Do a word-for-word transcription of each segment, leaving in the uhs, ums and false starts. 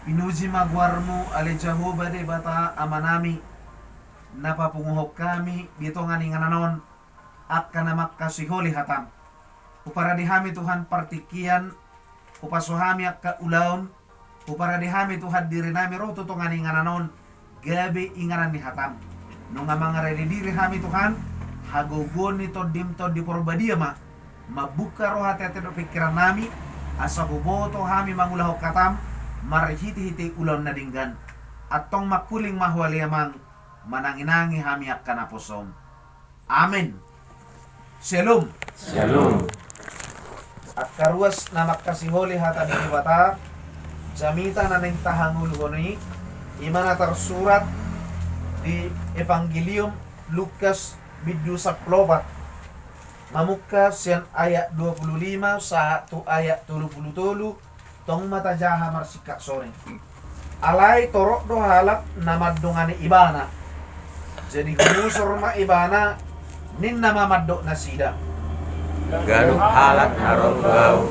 Pinuji ma goarmu ale Jahowa Debata Amanami, na papunguhon hami di tonga ni inganan on angka na mangkasiholi hatam. Huparade hami Tuhan partingkian, hupasu hami angka ulaon, huparade hami Tuhan dirinami ro tu tonga ni inganan on, gabe inganan ni hatam. Nunga mangarade diri hami Tuhan, hagogoon ni Tondim Tondi Porbadia ma mambuka roha, ateate dohot pingkirannami, asa huboto hami mangulahon hatam marhitehite ulaon na denggan. Antong mangkuling ma Ho ale Amang, mananginangi hami angka naposom. Amen. Syalom. Syalom. Angka ruas na mangkasiholi hata ni Debata, jamita na naeng tahangoluhon i, i ma na tarsurat di Evangelium Lukas bindu sampulu opat, mamungka sian ayat dua pulu lima sahat tu ayat tolu pulu tolu. Tong ma tajaha marsingkat songon on. Alai torop do halak na mandongani ibana. Jadi humusur ma ibana, ninna ma mandok nasida: Ganup halak na ro tu ahu,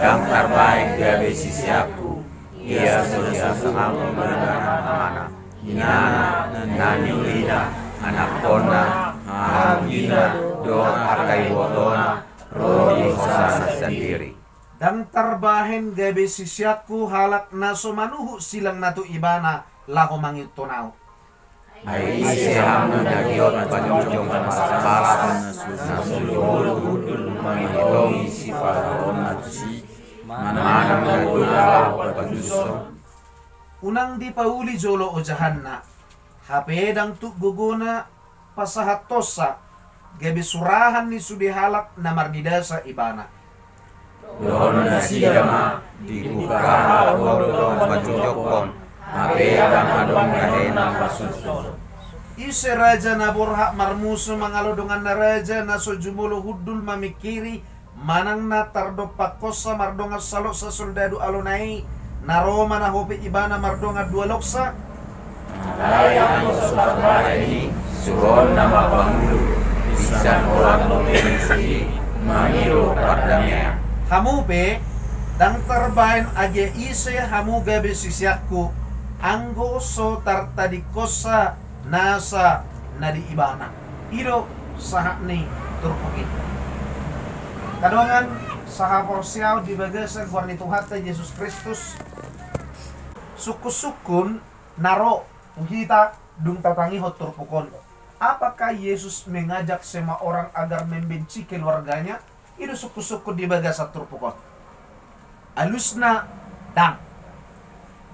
ndang tarbahen gabe siseanku, ia so diasah Ahu ibana amana, inana, na niulina, anakkonna, hahamonggina, dohot angka ibotona, ro di hosana sandiri. Ndang tarbahen gabe siseanku halak na so manuhuk silangna tu ibana laho mangihuthon ahu. Ai ise hamu na giot panjojong marsapala, na so jumolo hundul mangitongi sipalaoonna tusi, manang na godang laho patundushon? Unang dipauli jolo ojahanna, hape ndang tuk gogona pasahathonsa, gabe surahan ni sude halak na marnidasa ibana. Dohonon nasida ma, dibuka halak on do panjojongkon, hape ndang adong gabe na pasundushon. Ise raja na borhat marmusu mangalo donganna raja na so jumolo hundul mamingkiri, manang na tardompakhonsa mardongan saloksa soldadu alona i, na ro manahopi ibana mardongan dua loksa? Alai anggo so tarbahen i, suhoonna ma pangulu, pisan holan lobi ni si i, mangido pardamean. Hamu pe, ndang tarbahen agia ise hamu gabe siseanku, anggo so tartadingkonsa nasa na di ibana. I do sahat ni turpuk i. Angka dongan sahaporseaon di bagasan goar ni Tuhanta Jesus Kristus, sungkunsungkun na ro tu hita dung tatangihon turpuk on. Apakah Yesus mengajak semua orang agar membenci keluarganya? I do sungkunsungkun di bagasan turpuk on. Alusna, ndang.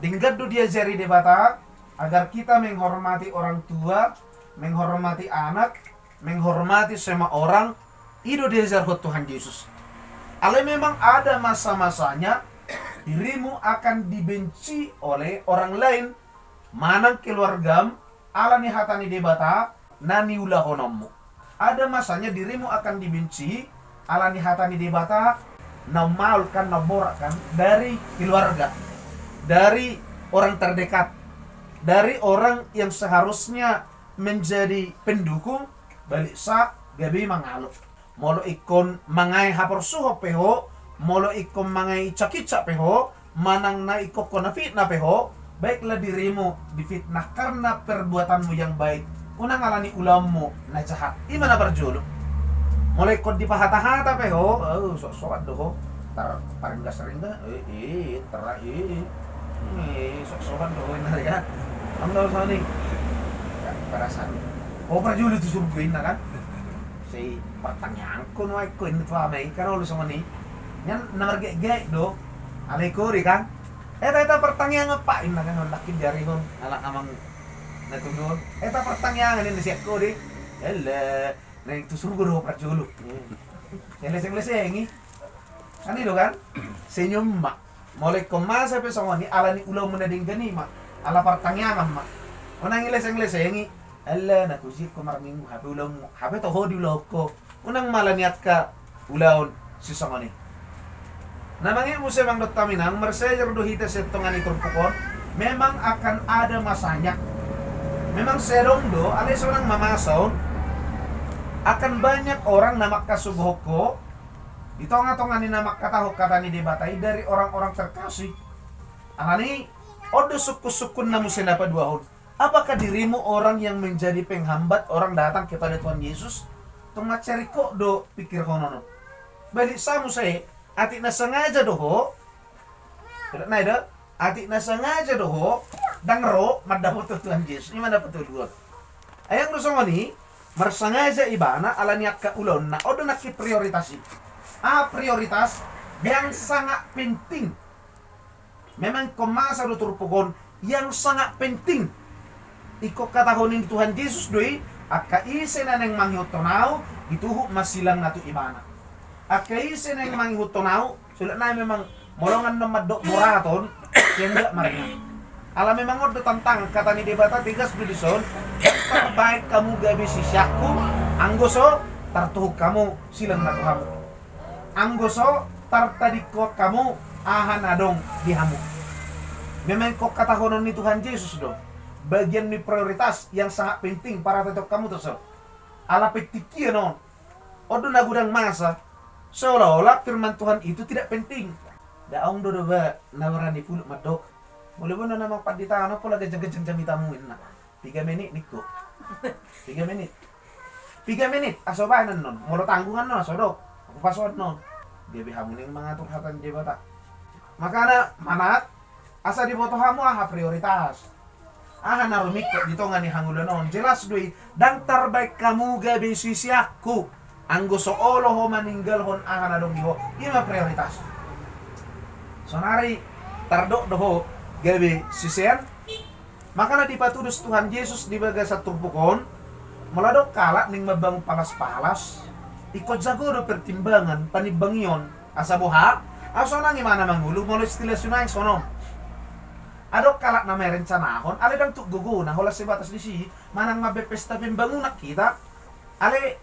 Denggan do diajari Debata agar kita menghormati orang tua, menghormati anak, menghormati semua orang. I do diajarhon Tuhan Jesus. Alai memang ada masa-masanya dirimu akan dibenci oleh orang lain, manang keluargam, ala ni hata ni Debata na niulahononmu. Ada masanya dirimu akan dibenci ala ni hata ni Debata na ummaol kan, na umborat kan, dari keluarga, dari orang terdekat, dari orang yang seharusnya menjadi pendukung, baliksa gabe mangalo. Molo ingkon mangae haporsuhon pe ho, molo ingkon mangae icak-icak pe ho, manang na ingkon hona fitnah pe ho, baiklah dirimu difitnah karena perbuatanmu yang baik, unang ala ni ulaonmu na jahat. I ma na parjolo. Molo ingkon dipahata-hata pe ho, oh, sok-sokan do ho. Tar paringgas-ringgas, eh, eh, tar, eh, eh, sok-sokan do ho, inna ya. Anggo songon i, ya, perasaan. Oh, parjolo tu surgo, inna kan. Sai partangiangkon ma ingkon tu ama i, kan olo songon i. Nian na margaek-gaek do. Alai kori kan. Eta, eta partangiangan, Pak, inna kan, ndang diarihon halak amang na tuduhon. Eta partangiangan, inna sian kori. Ele, naeng tu surgo do parjolo. Yang leseng-leseng i. Kan i do kan? Senyum ma. Molo ingkon masa pe songon i, ala ni ulaonmu na denggan i ma. Ala partangiangan ma. Unang i leseng-leseng i. Ala na kusi ho marminggu, hape ulaonmu, hape toho diulahon ho. Unang ma ala ni angka ulaon sisongon i. Na mangihut muse amang dohot inang, marsiajar do hita sian tonga ni turpuk on. Memang akan ada masanya. Memang sai adong do, alai sonang ma masa on. Akan banyak orang na mangkasuguhon ho di tonga-tonga ni na mangkatahon hata ni Debata i dari orang-orang terkasih. Alani On do sungkun-sungkunna muse na paduahon. Apakah dirimu orang yang menjadi penghambat orang datang kepada Tuhan Yesus? Tong mansai ringkot do pikirhon on. Balik sa muse, atik na sengaja do ho, Nai do, atik na sengaja do ho, ndang ro mandapothon Tuhan Jesus. Ima na patoluhon. Ai anggo songon i, marsengaja ibana ala ni angka ulaonna, on do nangkin prioritas i. Aha prioritas? Yang sangat penting. Memang ingkon masa do turpuk on, yang sangat penting. Ingkon hatahon ni Tuhan Jesus do i, angka ise na naeng mangihuthon ahu, dituhuk ma silangna tu ibana. Angka ise naeng mangihuthon ahu, sulat nai memang molo annon mandok boraton, sian dia marina. Ala memang on do tantangan, hata ni Debata tegas do dison, "Tarbahen hamu gabe siseanku, anggo so tartuhuk hamu silangna tu hamu. Anggo so tartadingkon hamu aha na adong di hamu." Memang ingkon hatahonon ni Tuhan Jesus do. Bagian ni prioritas yang sangat penting, parhatahonon hamu tuson. Ala penting hian on. On do na godang masa. Seolah-olah firman Tuhan itu tidak penting. Adong do dope na berani pulut mandok, "Molo bona na mangpandita on, pola ganjang-ganjang jamitamu," ninna. "Piga menit," ningku. "Piga menit?" "Piga menit, asa baen annon. Molo tanggung annon, asa dok. Hupaso annon." Gabe hamu naeng mangatur hata ni Debata. Makana manat, asa diboto hamu aha prioritas. Aha na rumingkot di tonga ni hangoluan on? Jelas do i, "Ndang tarbahen hamu gabe siseanku, anggo so olo ho maninggalhon aha na adong di ho." Ima prioritas. Sonari tardok do ho gabe sisean. Makana dipatudos Tuhan Jesus di bagasan turpuk on, molo adong halak naeng mambangun palas-palas, ingkon jago do pertimbangan, panimbangion, asa boha, asa unang ibana mangolu, molo istilah si nuaeng sonon. Adong halak na merencanahon, alai ndang tuk gogona, holan sebatas disi, manang mambaen pesta pembangunan hita, alai,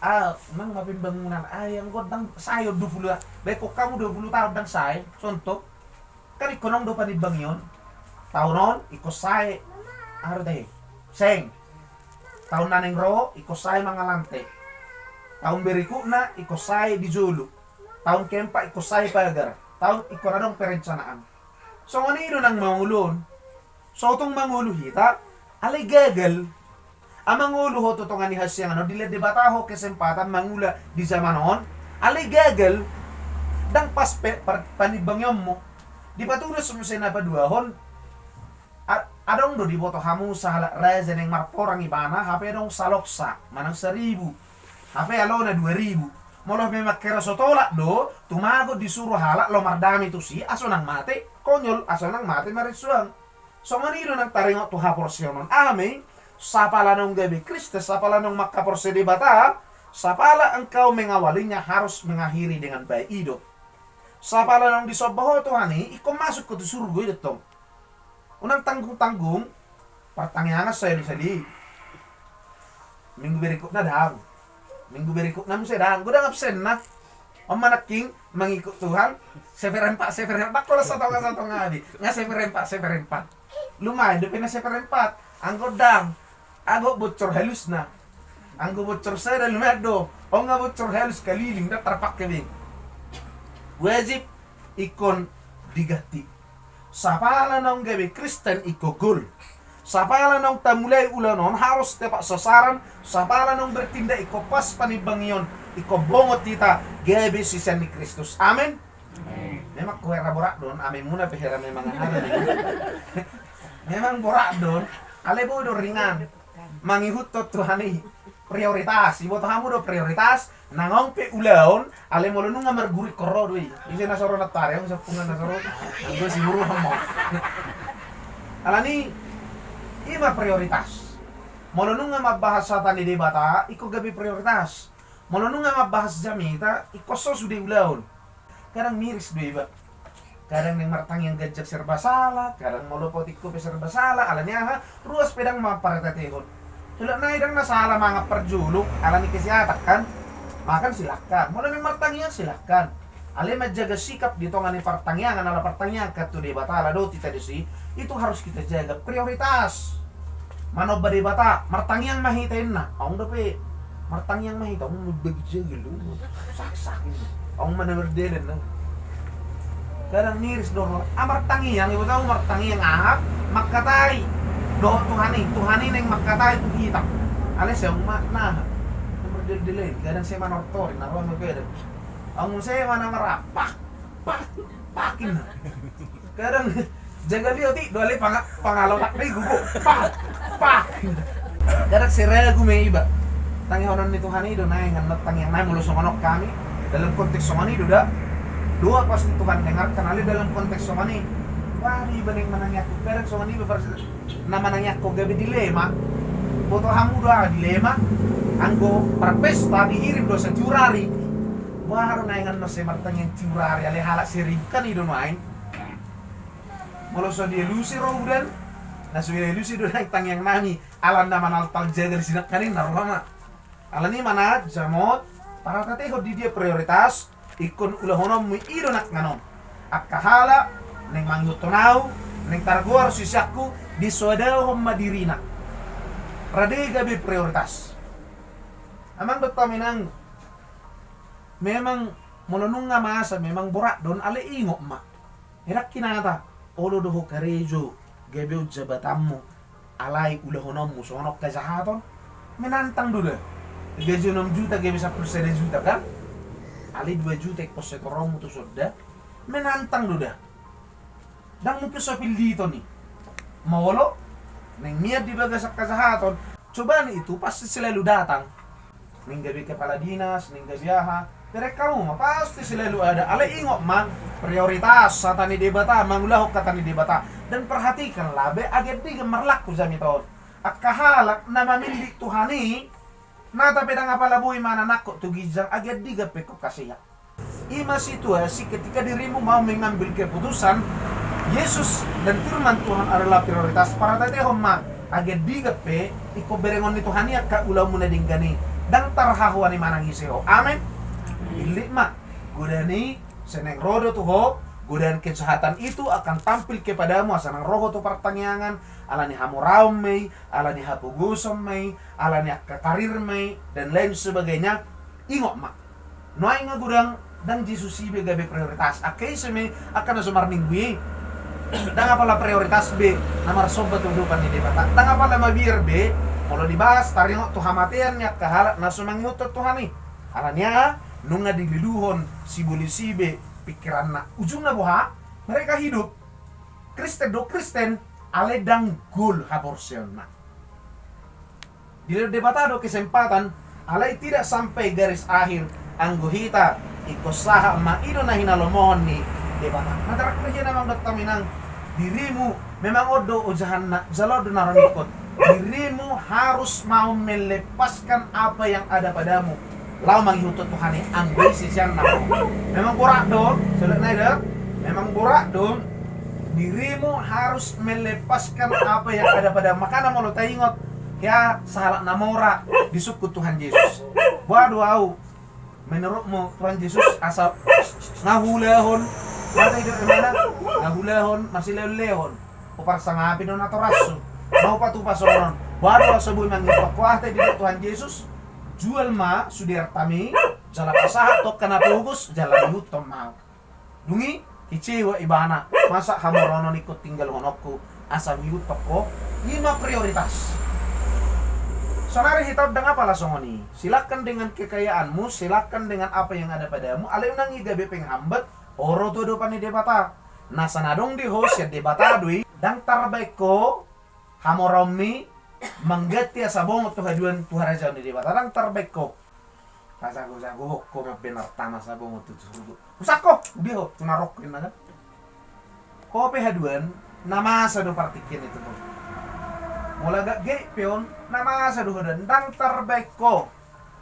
ah, unang ma pembangunan, ah, anggo ndang sae on dua pulu, baen hamu dua pulu taon ndang sae, contoh. Kan ingkon adong do panimbangion. Taon on ingkon sae, aha do tahe, seng. Taon na naeng ro ingkon sae mangalante. Taon berikutna ingkon sae di jolo. Taon keempat ingkon sae pagar. Taon ingkon adong perencanaan. Songon i do nang mangolu on. So tung mangolu hita, alai gagal. Ai mangolu ho tu tonga ni hasiangan on, dilehon Debata ho kesempatan mangula di jaman on, alai gagal. Ndang pas pe, par, panimbangionmu. Dipatudos muse na paduahon, a, adong do diboto hamu sahalak raja naeng marporang ibana, hape adong saloksa, manang saribu. Hape alona dua ribu. Molo memang hera so tolap do, tumagon disuru halak laho mardame tusi, asa unang mate, konyol, asa unang mate marisuang. Songon i do nang taringot tu haporseaon on. Aha ma i? Sapala naung gabe Kristen, sapala naung manghaporseai Debata, sapala engkau mengawalinya harus mengakhiri dengan baik, i do. Sapala naung disomba ho Tuhan i, ingkon masuk ho tu surgo i do tong. Unang tanggung-tanggung, partangiangan sahali-sahali. Minggu berikutna ndang. Minggu berikutna muse ndang. Godang absenna. On ma nangkin mangihut Tuhan, seperempat, seperempat, ndang holan satonga-satonga be. Nga seperempat, seperempat. Lumayan dope na seperempat. Anggo ndang, anggo bocor halusna. Anggo bocor sada lumayan do. On nga bocor halus kaliling, ndang tarpangke be. Wajib ingkon diganti. Sapala naung gabe Kristen ingkon gol. Sapala naung tamulai ulaon on harus tepat sasaran, sapala naung bertindak ingkon pas panimbangion, ingkon bongot hita gabe sisean ni Kristus. Amen. Amen. Memang hera borat do on, amen muna pe hera memang aha do. Memang borat do on, alai boi do ringan. Mangihuthon Tuhan i. Prioritas, iboto hamu do prioritas, nang adong pe ulaon, alai molo nunga marguru ingkon ro do i. Ise na so ro nantoari, adong sampulna na so ro. Anggo si guru hamu. Alani, ima prioritas. Molo nunga mambahas hata ni Debata, ingkon gabe prioritas. Molo nunga mambahas jamita, ingkon so sude ulaon. Kadang miris do iba. Kadang naeng martangiang ganjang serba sala, kadang molo potik ho pe serba sala, alani aha, ruas pe ndang mamparhatatehon. Sulat nai ndang na sala mangan parjolo, alani kesehatan kan. Makan silahkan. Molo naeng martangiang silahkan. Alai manjaga sikap di tonga ni partangiangan, ala partangiangan kan tu Debata, ala dohot hita disi, itu harus kita jaga. Prioritas. Manomba Debata, martangiang ma hita inna. Adong dope, martangiang ma hita, adong ma bagi jaga lu. Saksak. Adong ma na mardalan na. Kadang miris do roha. Ah, martangiang, iba tahu martangiang, aha? Mangkatai. Dohot Tuhan i, Tuhan i naeng mangkatai tu hita. Alai sai ma, nah. Mardele-dele, kadang sai manortor i, na roha ma kadang. Aung sai ma na marapak. Pak, pak, inna. Kadang jaga liot i, dua le panga-, pangalo tak rigu, pak, pak. Kadang sai ragu ma iba. Tangihonon ni Tuhan i do naeng, annon tangiang nami molo songon on hami. Dalam konteks songon i do da. Doa pasti Tuhan dengarkan, alai dalam konteks songon i. Wah, iba naeng manangiangkon. Kadang songon iba pers-, na manangiangkon gabe dilema. Boto hamu do aha dilema? Anggo marpesta dihirim do satiur ari. Wah, ro naeng annon sai martangiang tiur ari, alai halak sai ribut kan i do naeng. Molo so dialusi ro udan, na so dialusi do naeng tangiang nami, ala na manaltal jaga di sinangkaning na roha ma. Alani i ma na jamot, paratatehon di dia prioritas, ingkon ulahononmu i do nangkaning on. Angka halak, naeng mangihuthon ahu, naeng targoar siseanku, disoadahon ma dirina. Rade gabe prioritas. Amang dohot hamu inang, memang molo nunga masa, memang borat do on, alai ingot ma. Enak kinata, olo do ho karejo, gabe on jabatanmu, alai ulahononmu songon on kajahaton, menantang do da. Gaji onom juta gabe sampulu sada juta kan? Alai dua juta ingkon setoronmu tu sonda, menantang do da. Ndang mungkin so pilliton i. Molo naeng mian di bagasan kajahaton, cobaan itu pasti selalu datang. Naeng gabe kepala dinas, naeng gabe aha, bereng hamu ma, pasti selalu ada. Alai ingot ma, prioritas hata ni Debata, mangulahon hata ni Debata. Dan perhatikan labe, agia andigan marlaku jamita on. Angka halak na mamillit Tuhan i, nata pe ndang apala boi mananangkon tu ginjang, agia andigan pe ingkon hasehat. I ma situasi ketika dirimu mau mengambil keputusan, Yesus dan firman Tuhan adalah prioritas, paratatehon ma, agia andigan pe ingkon berengon ni Tuhan i angka ulaonmu na denggan i, ndang tarhahoan i manang ise ho. Amen. Pillit ma, godaan i sai naeng ro do tu ho, godaan kejahatan itu akan tampil kepadamu asa naeng ro ho tu partangiangan, ala ni hamoraon ma i, ala ni hapogoson ma i, ala ni angka karir ma i, dan lain sebagainya. Ingot ma. Nuaeng nga godang, ndang Jesus i be gabe prioritas. Angka ise ma i, angka na so marminggu i. Ndang apala prioritas be na marsomba tu adopan ni Debata. Ndang apala mabiar be, molo dibahas taringot tu hamatean ni angka halak na so mangihuthon Tuhan i. Ala ni aha, nunga dililuhon sibolis i be pikiranna. Ujungna boha? Mereka hidup. Kristen do Kristen, alai ndang gol haporseaonna. Dilehon Debata do kesempatan, alai tidak sampai garis akhir, anggo hita ingkon sahat ma i do na hinalomohon ni Debata. Na terakhir, ia na mandottong inang, dirimu, memang on do ojahanna, jala on do na ro ningkon. Dirimu harus mau melepaskan apa yang ada padamu. Laho mangihuthon Tuhan i, anggo i siseanna. Memang borat do, sude nai da. Memang borat do. Dirimu harus melepaskan apa yang ada padamu. Makana molo taingot, hea sahalak na mora disungkun Tuhan Jesus. Boha do ahu, menurutmu Tuhan Jesus, asa nga huulahon, mata ido emana, nga huulahon, masilehonlehon. Huparsangapi do natorashu. Nga hupatupa songon on. Boha do asa boi mangihuthon ho, aha tahe didok Tuhan Jesus? Jual ma sude artam i, jala pasahat tu angka na pogos, jala ihuthon ma ahu. Dung i, kecewa ibana, masa hamoraon on ingkon tinggalhononku, asa huihuthon ho, i ma prioritas. Saonari hita on ndang apala songon i, silahkan dengan kekayaanmu, silahkan dengan apa yang ada padamu, alai unang i gabe penghambat, ho ro tu adopan ni Debata. Nasa na adong di ho, sian Debata do i, ndang tarbaen ho, hamoraonmi, mangganti asa bongot tu haduan tu harajaon ni Debata, ndang tarbaen ho. Pajagojagohon ho ma baen artam asa bongot tu surgo. Husangko, dia ho, tu narokko inna kan. Ho pe haduan, na masa do partingkian i tu ho. Molo agak gaib pe on, na masa do haduan, ndang tarbaen ho.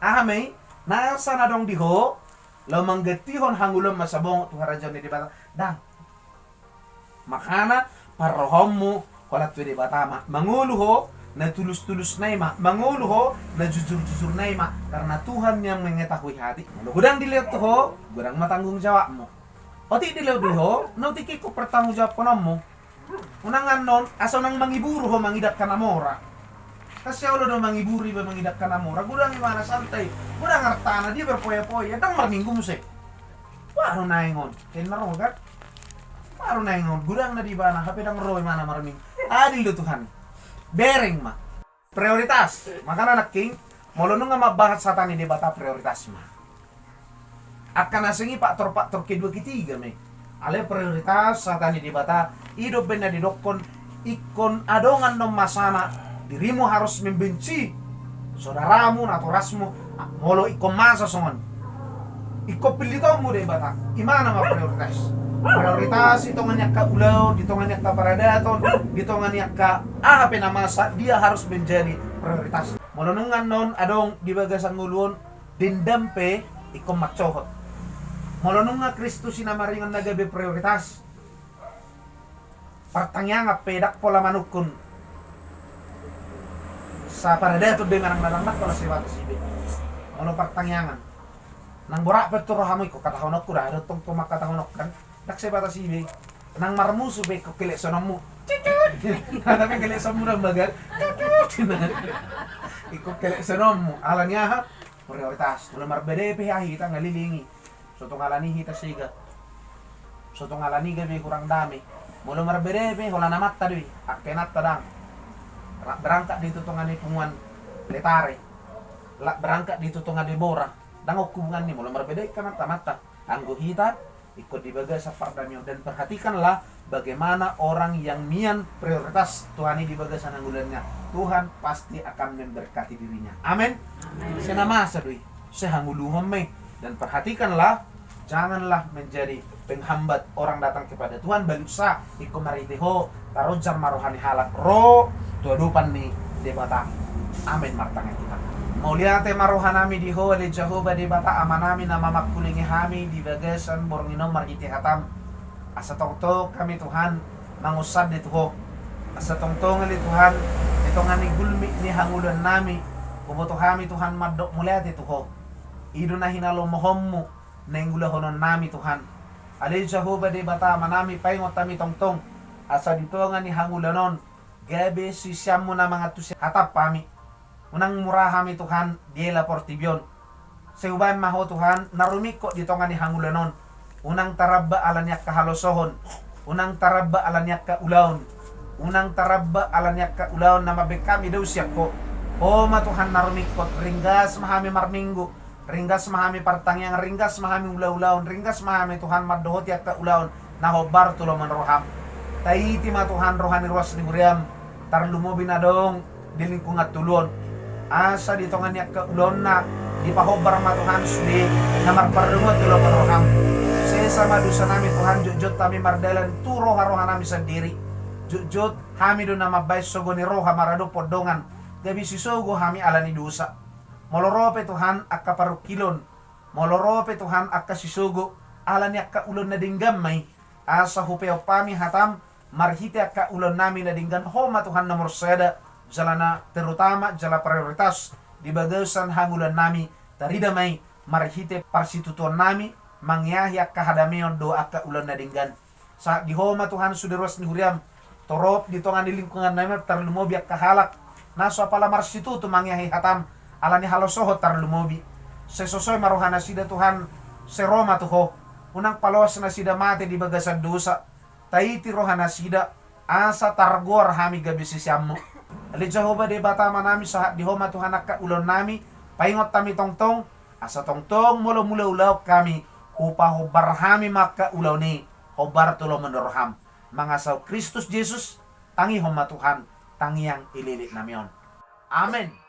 Aha ma i, nasa na adong di ho, laho manggantihon hangoluanmi asa bongot tu harajaon ni Debata, ndang. Makana, parrohaonmu holan tu Debata ma. Mangolu ho, na tulus-tulusna i ma. Mangolu ho, na jujur-jujurna i ma. Karena Tuhan yang mengetahui hati. Molo godang dilehon tu ho, godang ma tanggung jawabmu. Otik dilehon di ho, na otik i ingkon pertanggungjawabhononmu. Unang annon, asa unang mangiburu ho mangidat angka na mora. Kan sai olo do mangiburu iba mangidat angka na mora. Godang ibana santai. Godang artana, dia berfoya-foya. Ndang marminggu muse. Boha do naeng on? Kena ro kan? Aru na ingon gudang na di bana hape dang ro imana marming. Adil do Tuhan. Bereng ma. Prioritas. Makana nangkin molo nunga mambahen hata ni Debata prioritas ma. Angka na seng i faktor-faktor kedua ketiga me. Alai prioritas hata ni Debata i do umbaen na didokkon ingkon adong annon masana dirimu harus membenci saudaramu natorasmu. Molo ingkon masa songon ingkon pillitonmu Debata imana ma prioritas. Prioritas di tonga ni angka ulaon, di tonga ni angka paradaton, di tonga ni angka aha pe na masa dia harus menjadi prioritas. Molo nunga annon adong di bagasan ngolu on dendam pe ingkon mansohot. Molo nunga Kristus i na maringan na gabe prioritas, partangiangan pe dang pola manungkun. Saparadaton be manang na dang dang pola sebatas i be. Molo partangiangan nang borat pe tu rohamu ingkon katahononku da adong tong tu mangkatahononkan. Dang sebatas i be. Nang marmusu pe ingkon kelek sononmu. Tapi kelek sononmu dang bagal. Ingkon kelek sononmu alani aha? Prioritas. Molo marbeda pe hita nga lilingi. So tung alani hita sega. So tung alani gabe hurang dame. Molo marbeda pe holan amanta do i. Angka inanta dang. Lak berangkat do i tu tonga ni punguan Letare. Lak berangkat do i tu tonga Debora. Dang on hubungan ni molo marbeda i kan amanta. Anggo hita ingkon di bagasan pardame on dan perhatikanlah bagaimana orang yang mian prioritas Tuhan i di bagasan hangoluanna. Tuhan pasti akan memberkati dirinya. Amin. Sai na masa do i. Sai hangoluhon ma i. Dan perhatikanlah, janganlah menjadi penghambat orang datang kepada Tuhan. Baliksa ingkon marhite ho taronjar ma roha ni halak ro tu adopan ni Debata. Amin. Martangiang hita. Mauliate ma rohanami di ho ale Jahowa Debata Amanami na mamangkulingi hami di bagasan borngin on marhite hatam. Asa tongtong hami Tuhan mangonsande tu ho. Asa tongtong ale Tuhan di tonga ni gulmit ni hangoluannami huboto hami Tuhan mandok mauliate tu ho. I do na hinalomohonmu na ingulahononnami Tuhan. Ale Jahowa Debata Amanami paingot hami tongtong asa di tonga ni hangoluan on gabe siseanmu na mangantusi hatam hami. Unang mura hami Tuhan diela portibi on. Sai hubahen ma ho Tuhan na rumingkot di tonga ni hangoluan on. Unang taramba alani angka halosohon. Unang taramba alani angka ulaon. Unang taramba alani angka ulaon na mambahen hami dao sian ho. Ho ma Tuhan na rumingkot ringgas ma hami marminggu. Ringgas ma hami partangiangan, ringgas ma hami ulaulaon, ringgas ma hami Tuhan mandohoti angka ulaon na hombar tu lomo ni roham. Taiti ma Tuhan roha ni ruas ni huriam, tarlumobi na adong di lingkungan tolu on. Asa di tonga ni angka ulaonna dipahombar ma Tuhan sude na marpardongan tu lomo ni roham. Sesa ma dosanami Tuhan, jotjot hami mardalan tu roharohanami sandiri. Jotjot hami do na mambahen sogo ni roha maradophon dongan, gabe sisogo hami alani dosa. Molo ro pe Tuhan angka parungkilon, molo ro pe Tuhan angka sisogo, alani angka ulaon na denggan ma i. Asa hupeop hami hatam marhite angka ulaonnami na denggan, ho ma Tuhan nomor sada, jala na terutama jala prioritas di bagasan hangoluannami. Tarida ma i marhite parsitutuonnami mangeahi angka hadameon dohot angka ulaon na denggan. Sahat di ho ma Tuhan sude ruas ni huriam, torop di tonga ni lingkungannami tarlumobi angka halak na so apala marsitutu mangeahi hatam alani halosohon tarlumobi. Sai sosoi ma rohanasida Tuhan, sai ro ma tu ho. Unang paloas nasida mate di bagasan dosa. Taiti rohanasida asa targoar hami gabe siseanmu. Ale Jahowa Debata Amanami, sahat di ho ma Tuhan angka ulaonnami, paingot hami tongtong asa tongtong molo mangula ulaon hami hupahombar hami ma angka ulaon i hombar tu lomo ni roham. Mangasahon Kristus Jesus, tangihon ma Tuhan tangiang elekeleknami on. Amen.